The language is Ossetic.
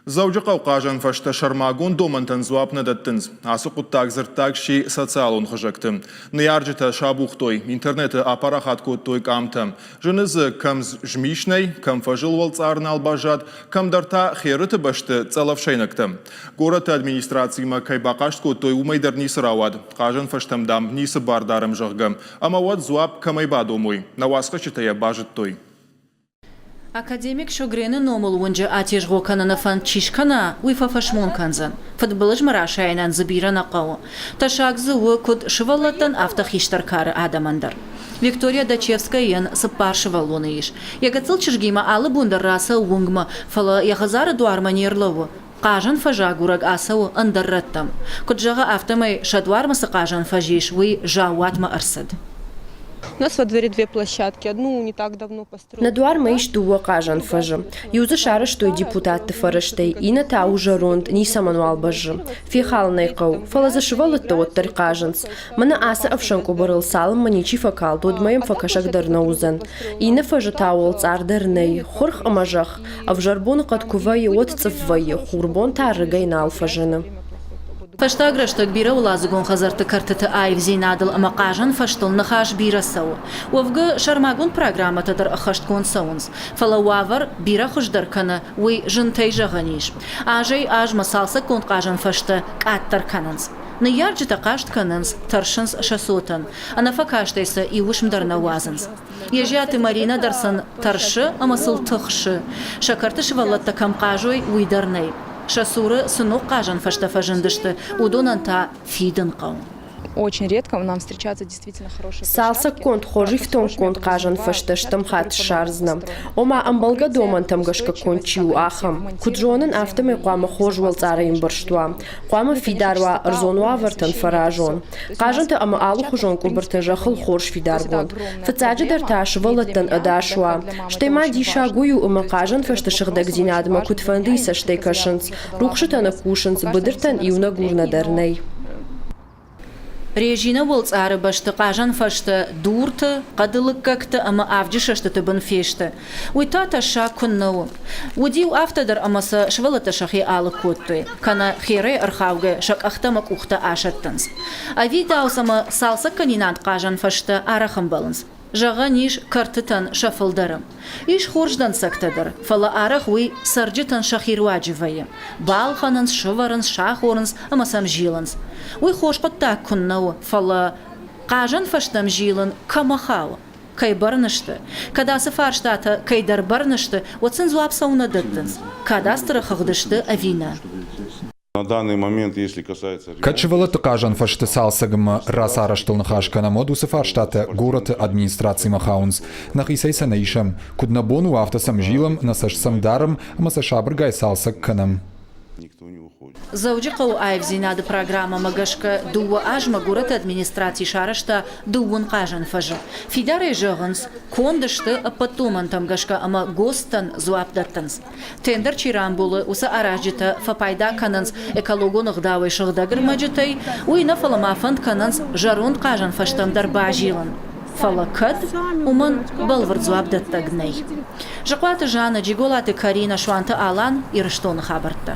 Дзӕуджыхъӕуы хъазӕн фӕзтӕ сӕрмагонд домӕнтӕн дзуапп нӕ дӕттынц. Ацы хъуыддаг дзырддаг сси социалон хызӕгты. Ныййарджытӕ сабухтой, интернеты апарахат кодтой къамтӕ. Зыны дзы, кӕм змис нӕй, кӕм фӕзыл уӕлцъар нал баззад, кӕмдӕр та херыты бӕсты цъӕлӕфсӕйнӕгтӕ. Горӕты администрацимӕ кӕй бахъаст кодтой, уымӕй дӕр ницы рауад. Хъазӕн фӕзтӕм, дам, ницы бар дарӕм, зӕгъгӕ. Ӕмӕ уӕд дзуапп кӕмӕй бадомой? Нӕ уацхӕсджытӕ йӕ базыдтой. Академик Шёгрены номыл уынджы атезгъо кӕныны фӕнд чи скӕна, уый фӕфӕсмон кӕндзӕн. Фыдбылызмӕ расайынӕн дзы бирӕ нӕ хъӕуы. Тӕссаг дзы у куыд сывӕллӕттӕн, афтӕ хистӕр кары адӕмӕн дӕр. Виктория Дачевскайӕн цыппар сывӕллоны ис. Йӕ гыццыл чызгимӕ алы бон дӕр рацӕуы уынгмӕ, фӕлӕ йӕ хӕдзары дуармӕ не рлӕууы. Хъазӕн фӕзагурӕг ацӕуы ӕндӕр рӕттӕм. Куыд зӕгъы, афтӕмӕй сӕ дуармӕ цы хъазӕн фӕз ис, уый заууатмӕ ӕрцыд. У нас во дворе две площадки. Одну не так давно построили. Нӕ дуармӕ ис дыууӕ хъазӕн фӕзы. Иу дзы сарӕзтой депутатты фӕрӕзтӕй, иннӕ та у зӕронд, ницӕмӕнуал бӕззы. Фехалын ӕй хъӕуы, фӕлӕ дзы сывӕллӕттӕ уӕддӕр хъазынц. Мӕнӕ ацы ӕфсӕн къуыбырыл цалынмӕ ничи фӕкалд, уӕдмӕ йӕм фӕкӕсӕг дӕр нӕ уыдзӕн. Иннӕ фӕзы та уӕлцъар дӕр нӕй, хуырх ӕмӕ зӕхх. Ӕвзӕр боныхъӕд куы вӕййы, уӕд цъыф вӕййы, хурбон та рыгӕй нал фӕзыны. Фӕстаг рӕстӕг бирӕуӕладзыгон хӕдзӕртты кӕртыты аивдзинадыл ӕмӕ хъазӕн фӕзтыл ныхас бирӕ цӕуы. Уӕвгӕ, сӕрмагонд программӕтӕ дӕр ӕххӕстгонд цӕуынц. Фӕлӕ уавӕр бирӕ хуыздӕр кӕны, уый зынтӕй зӕгъӕн ис. Азӕй-азмӕ цалцӕггонд хъазӕн фӕзтӕ къаддӕр кӕнынц. Ныййарджытӕ хъаст кӕнынц, тӕрсынц сӕ цотӕн. Ӕнӕфӕкастӕй сӕ иу уысм дӕр нӕ уадзынц. Езиаты Маринӕ дӕр сын тӕрсы ӕмӕ сыл тыхсы. Сӕ кӕрты сывӕллӕттӕ кӕм хъазой, уый дӕр нӕй. Сӕ цуры цы ног хъазӕн фӕзтӕ фӕзындысты, уыдонӕн та фидын хъӕуы. Очень редко нам встречаются действительно хорошие Цалцӕггонд хорз ифтонггонд хъазӕн фӕзтӕ стӕм хатт ссардзынӕ. Ома, ӕмбӕлгӕ домӕнтӕм гӕсгӕ конд чи у, ахӕм. Куыд зонын, афтӕмӕй хъуамӕ хорз уӕлцъарӕй ӕмбӕрзт уа. Хъуамӕ фидар уа, ӕрдзон уавӕртӕн фӕразон. Хъазӕнтӕ ӕмӕ алыхуызон къуыбыртӕ зӕххыл хорз фидаргонд. Фыццаджыдӕр та сывӕллӕттӕн ӕдас уа. Стӕй ма диссаг уый у, ӕмӕ хъазӕн фӕзты сыгъдӕгдзинадмӕ куыдфӕндыйы цӕстӕй кӕсынц. Рухсытӕ нӕ кусынц, быдыртӕн иунӕг урнӕ дӕр нӕй. Резинӕ уӕлцъары бӕсты хъазӕн фӕзтӕ дурты, хъӕды лыггӕгты ӕмӕ авджы сӕстыты бын фесты. Уый та тӕссаг куыннӕ у. Уыд-иу афтӕ дӕр ӕмӕ сӕ сывӕллӕттӕ сӕхи алыг кодтой, кӕнӕ херӕй ӕрхаугӕ сӕ къӕхтӕ ӕмӕ къухтӕ асӕттынц. Ӕвидауц ӕмӕ цалцӕгкӕнинаг хъазӕн фӕзтӕ арӕх ӕмбӕлынц. Зӕгъӕн ис, кӕртытӕн сӕ фылдӕры. Ис хорз дӕнцӕгтӕ дӕр, фӕлӕ арӕх уый цӕрджытӕн сӕхи руаджы вӕййы. Балхӕнынц, сывӕрынц, сахорынц ӕмӕ сӕм зилынц. Уый хорз хъуыддаг куыннӕ у, фӕлӕ хъазӕн фӕзтӕм зилын кӕмӕ хауы? Кӕй бӕрны сты? Кӕд ацы фарстатӕ кӕйдӕр бӕрны сты, уӕд сын дзуапп цӕуылнӕ дӕттынц? Кадастры хыгъды сты ӕви нӕ? На данный момент, если касается... Кӕд сывӕллӕтты хъазӕн фӕзты цалцӕгмӕ рацарӕзтыл ныхас кӕнӕм, уӕд уыцы фарстатӕ горӕты администрацимӕ хауынц. Нӕхицӕй сӕ нӕ исӕм. Куыд нӕ бон у, афтӕ сӕм зилӕм, нӕ цӕст сӕм дарӕм ӕмӕ сӕ сабыргай цалцӕг кӕнӕм. Дзӕуджыхъӕуы аивдзинады программӕмӕ гӕсгӕ дыууӕ азмӕ горӕты администраци сарӕзта дыууын хъазӕн фӕзы. Фидарӕй зӕгъынц, конд сты ӕппӕт домӕнтӕм гӕсгӕ ӕмӕ ГОСТ-тӕн дзуапп дӕттынц. Тендер чи рамбулы, уыцы аразджытӕ фӕпайда кӕнынц экологон ӕгъдауӕй сыгъдӕг ӕрмӕджытӕй, уый нӕ, фӕлӕ ма фӕнд кӕнынц зӕронд хъазӕн фӕзтӕм дӕр базилын. Фӕлӕ кӕд, уымӕн бӕлвырд дзуапдӕттӕг нӕй. Зыхъуаты Жаннӕ, Джиголаты Каринӕ, Суанты Алан, Ирыстоны хабӕрттӕ.